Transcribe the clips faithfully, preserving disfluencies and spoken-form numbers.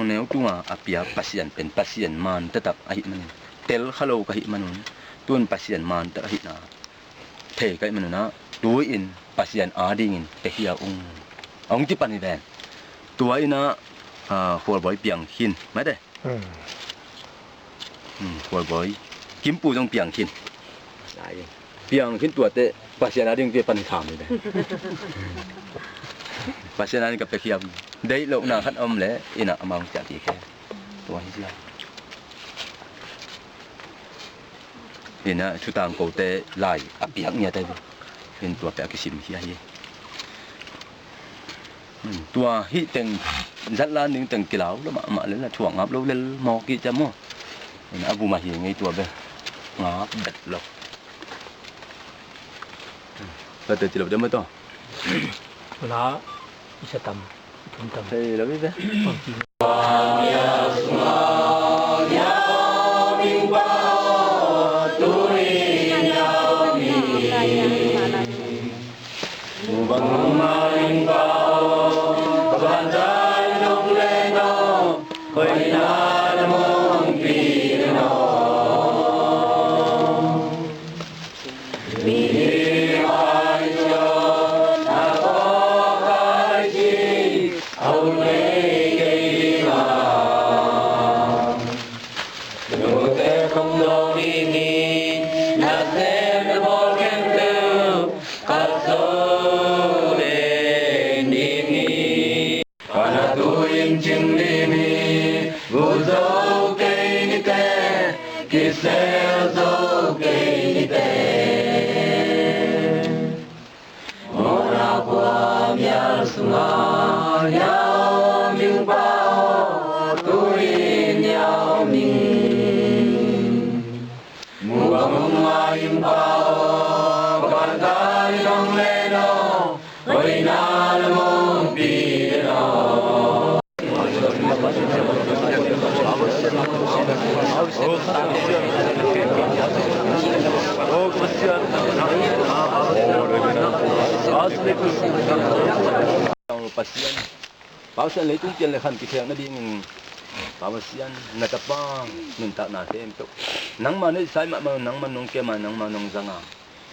Neu tunga a piak Pasian pen Pasian man taktak ahih manin, tel kha lo ka hih manun, tun Pasian man tak ahihna thei ka hih manun ah, tu-in Pasian adingin pekhia ung, a hong ci pan hi ven. Tua in ah, ah, Khualbawi piang khin, mate. Hmm. Hmm, Khualbawi. Kimpu zong piang khin. Piang khin tuate Pasian ading pi pan hi kham hi ven. Pasian ading ka pekhia. Deih lohna khat om leh in ah amau ciah ti khe. Tua hi sia. In ah thutang kote lai a piak ngiat ahi ve. In tua pia kisim hi ahi. Hmm, tua hih teng zatlan ding teng kilau lo mahmah lel a thuak ngap lo lel mawk hi cia maw. In ah a bu mah hi ngei tua be. Ngap bet lo. Tua te ci lo deuh mah tawh. La i sa tam, i thum tam. Thei lo hi ve. Pana tu-in cing ding hi, ut zo kei ni teh, kisel zo kei ni teh. Mawhna kua mial sungah hia om ing pa aw, tu-in hia om ing. Mu bang hong mai ing pa aw, ka ban kai dong le no, hoihna le mawngpi le no. Pasian, Pasian, leitung pian le khan kikhek nadingin, Pa Pasian, na tapa nuntakna khempeuh nangma neihsa mahmah, nangma nong kem a, nangma nong zang a.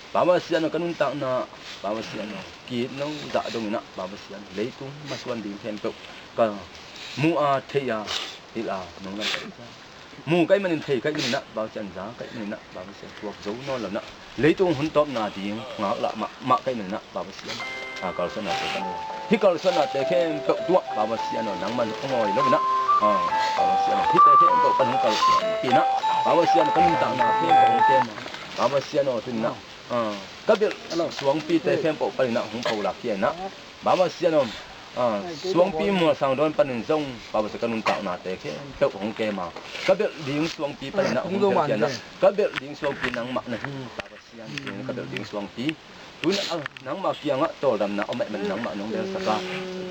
Pa Pasian aw, ka nuntakna, Pa Pasian aw, ki-it lo zah dongin ah, Pa Pasian, leitung masuan ding khempeuh ka mu a, thei a, hilh a, nong lam mu ka hih manin, thei ka hih manin ah, Pa Pasian, za ka hih manin ah, Pa Pasian, thuak zo nawn lo in ah, leitung hun tawpna ding ngaklah mahmah ka hih manin ah, Pa Pasian, a, kalsuannate ka nei. Hih kalsuannate khempeuh tungah, Pa Pasian aw, nangman hong awi lo in ah, a, Pa Pasian aw, hihte khempeuh pan hong kalsuanpih in ah, Pa Pasian aw, ka nuntakna khempeuh hong kem a, Pa Pasian aw, tu-in ah, a, ka belh suangpite khempeuh panin ah hong pholak khia in ah, Pa Pasian aw, a, suangpi mualsang dawn panin zong, Pa Pasian, ka nuntaknate khempeuh hong kem a, ka belh ding suangpi panin ah hong telkhia in ah, ka belh ding suangpi nangmah na hi, Pa Pasian, ka belh ding suangpi. Tu-in ah nangmah kiangah tawldamna om ahih manin nangmah nong belsak a,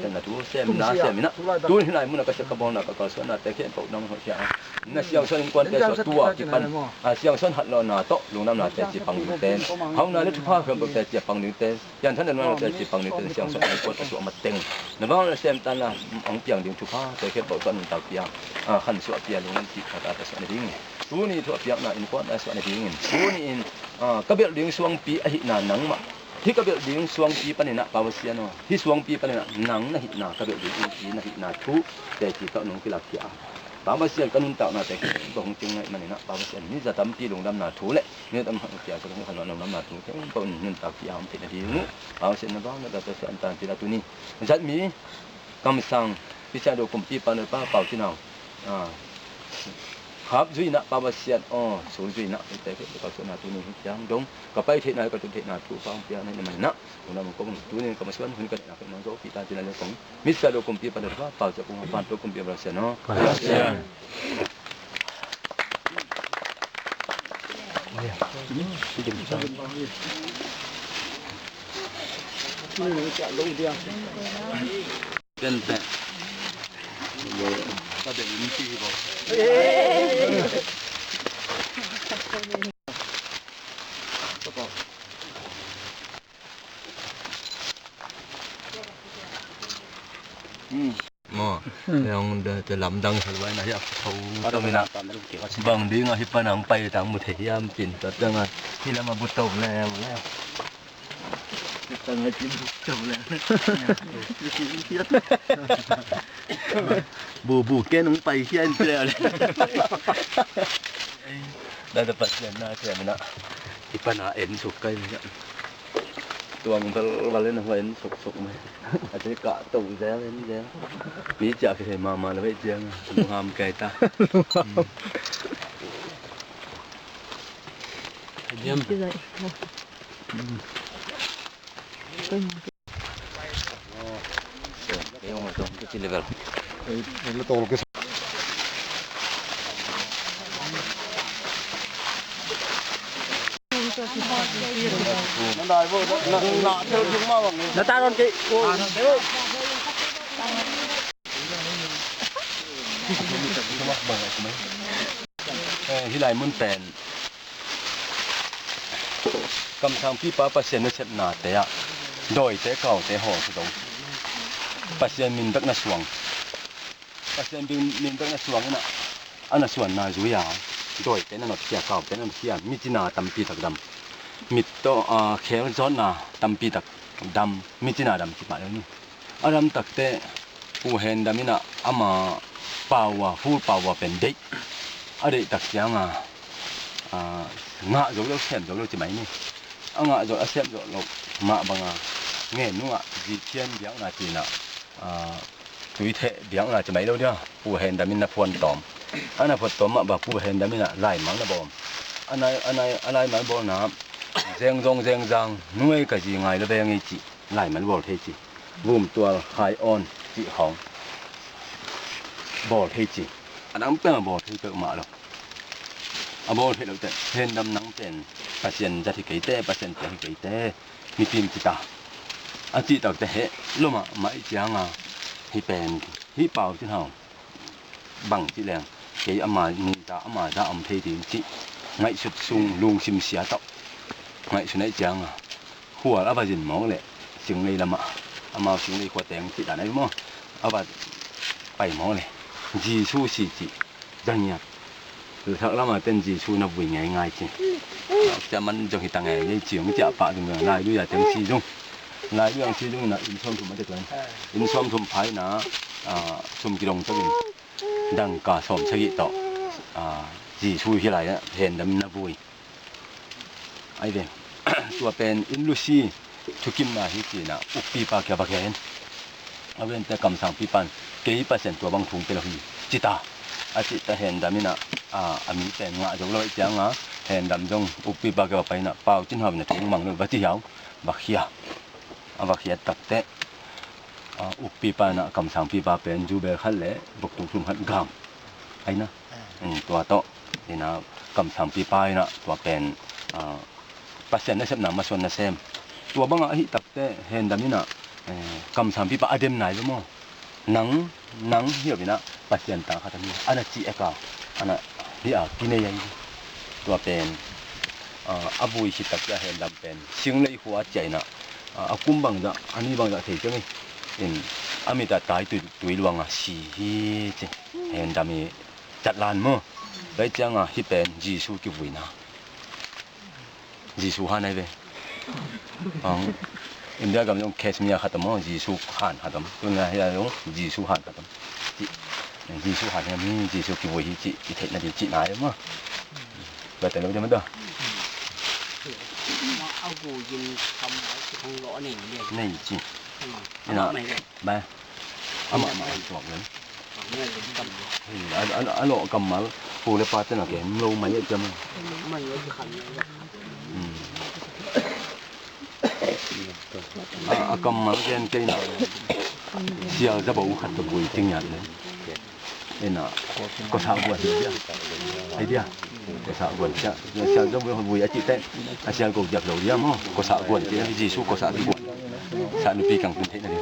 na thu sem, na sem in ah, tu-in hih lai munah ka sep ka bawlna, ka kalsuannate khempeuh nong hoihkhia a, na siangsawn innkuante suah, tua kipan, a, siangsawn hatlawhna tawh lungdamna teci pang dingte, hauna le thupha khempeuh teci a pang dingte, piangthakna le lungdamna teci pang dingte, na siangsawn innkuan a suah mateng, na vanglian a semtanna hong piang ding thuphate khempeuh tawh nuntakpih a, a, khansuahpih a, lungdam cih khat a suah nadingin, tuni thu a piakna innkuan a suah nadingin, tuni-in, a, ka belh ding suangpi ahihna nangmah, hih ka belh ding suangpi panin ah, Pa Pasian aw, hih suangpi panin ah nang na hihna, ka belh ding suangpi na hihna thu teci tawh nong kilakkhia a, Pa Pasian, ka nuntaknate khempeuh hong cing na hih manin ah, Pa Pasian, mi za tampi lungdamna thu le mi za tam hong piangsak, hong khansuah lungdamna thu khempeuh nuntakpih a om theih nading uh, Pa Pasian, na vanglian a semtanpih in ah, tuni zatmi kamsang, Pi Siangtho kumpipa, na tapa Pau Cin Hau, a, khap zui in ah, Pa Pasian aw, su zui in ah, hihte khempeuh kalsuanna tuni hong piang dong, ka pai theihna, ka tun theihna thu Pa hong pia na hih manin ah, tuni ka masuan hun ka neihna khempeuh nong zopih ta, ci-in ah le kong, Pi Siangtho kumpipa, na tapa Pau Cin Hau, vantung kumpipa, Pa Pasian aw. Pasian. Ken te. Ka dei in ti bo. Hmm. Maw, yang de Te lamdang sa luai na hi a, tho tawm ina. Bang ding a hi pan ang pai tang mu thei hiam cin, tua tang a hi lam a bu to leu leu. Hi pan a hi bu to leu. Bu bu ken ang pai hian leu leu. Dah dapat sian na sian na. Hi pan a en suk kai na. Tuang val val in hua en suk suk mai. A te kah to zel en zel. Mi ciah kithei mahmah lo vei ciang. Lungham kei ta. Lungham. Diam. Na taron kei. Eh, hi lai mun pen kamsangpipa Pasian nasepnate ah dawite kaute hawl hi dong. Pasian min bek na suang. Pasian min bek na suang ina, a na suanna zui a dawite na notkhia, kaute na notkhia, mi cina tampi tak dam. Mit tawh, ah, khel zawtna tampi tak dam, mi cina dam ci pah deuh ni. A dam takte Pu Hen Dam ina ama pau a, full pau a pen deih. A deih tak cianga, ah, ngah zo lo, sem zo lo ci mai ni. A ngah zo, a sem zo lo mah banga ngen nungah zithian biakna cina, ah, tuitheh biakna ci mai lo dia. Pu Hen Dam in na phuan tawm. A na phuan tawm mah ba Pu Hen Dam ina laimal na bawm. A nai, a nai, a laimal bawlna zeng zong zeng zang nuai ka zi ngai lo veng ei ci. Laimal bawl thei ci. Vumtual khai awn cih khawng bawl thei ci. A dang peuhmah bawl thei peuhmah lo. A bawl thei lote Hen Dam nang pen Pasian zat hi keite, Pasian piang hi keite, mipin ci ta. A cih takte heh lo mahmah ih cianga hi pen, hi Pau Cin Hau bang ci leng kei ama nunta ama za om thei ding cih ngaihsut sung lungsim sia tawh ngaihsut naih cianga khual a va zin mawk leh Singlei lamah, amau Singlei khua teng cih dan ahi maw, a va pai mawk leh Jesu si cih zangiat. Sak lamah ten Jesu na vui ngeingai ci. Sia man zong hi ta ngei ngei ci hong ciah pah ding lai lui a teng si zong. Lai lui ang si zong ina inn sawm thum a te tuan. Inn sawm thum phaina, ah, sum kidong takin dangka sawm sagih tawh, ah, Jesu hi lai ah Hen Dam na vui. Ai ve. Tua pen in lusi thukimna hi cina ukpipa kia va gen. A vente kamsangpipan kei Pasian tua bang thung pe lo hi ci ta. A cih ta Hen Dam ina, a, a mi pen ngah zo lo ih cianga Hen Dam zong ukpipa kia va paina Pau Cin Hau ina thung mang lo va ci hiau. Va khia. A va khiat takte, a, ukpipa ina kamsangpipa pen zubel khat le buktuk thum khat gam. Aina. Mm, tua tawh ina kamsangpipa ina tua pen, ah, Pasian nasepna masuan nasem. Tua banga ahi takte Hen Dam ina, eh, kamsangpipa a dem nai lo maw? Nang, nang hiau ina Pasian ta khat a mi ana ci eka ana hi a kinei ahi. Tua pen, ah, a vui khit takte a Hen Dam pen Singlei khua a ciah ina, ah, a kum bangzah a ni bangzah thei ciang in a mit a tai tui, tui luanga si hi ci. Hen Dam i Catlan maw? Tua ih cianga hih pen Jesu kivuina. Jesu han ahi ve. Ang India gam zong Kashmir khat om maw, Jesu han khat om. Tuna hia zong Jesu han khat om. Ti, Jesu han hia mi Jesu kivui hi ci, i theihna ding ci nai maw. Ba te lo dia maw da. Nei ci. Ina. Ba. Amah mah a tuak lem. Hei, a, a, a lawh kammal pu le pa tena kem lo mai a ciam. Hmm. A, a kammal gen keina. Sial zabo khat ka bui ting yat le. Ina, ko sa buat dia. Ai dia. Ko sa buat dia. Sial zabo vui a cih teh. A sial ko diak lo dia maw. Ko sa buat dia. Jesu ko sa buat. Sa nupi kang pun theihna ding.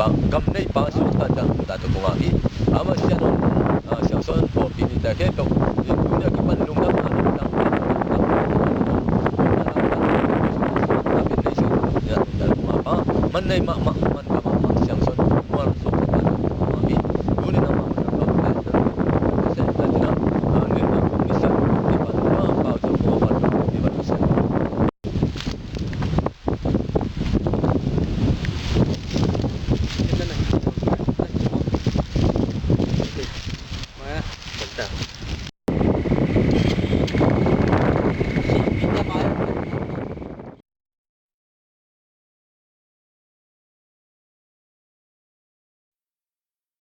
pa, gam nei pa suakta ciang ta tua kong ngak hi. Ama Sian Hon, ah, Siangsawn pawlpi nite khempeuh, i tuni a kipan lungdam na lungdam man nei mahmah, man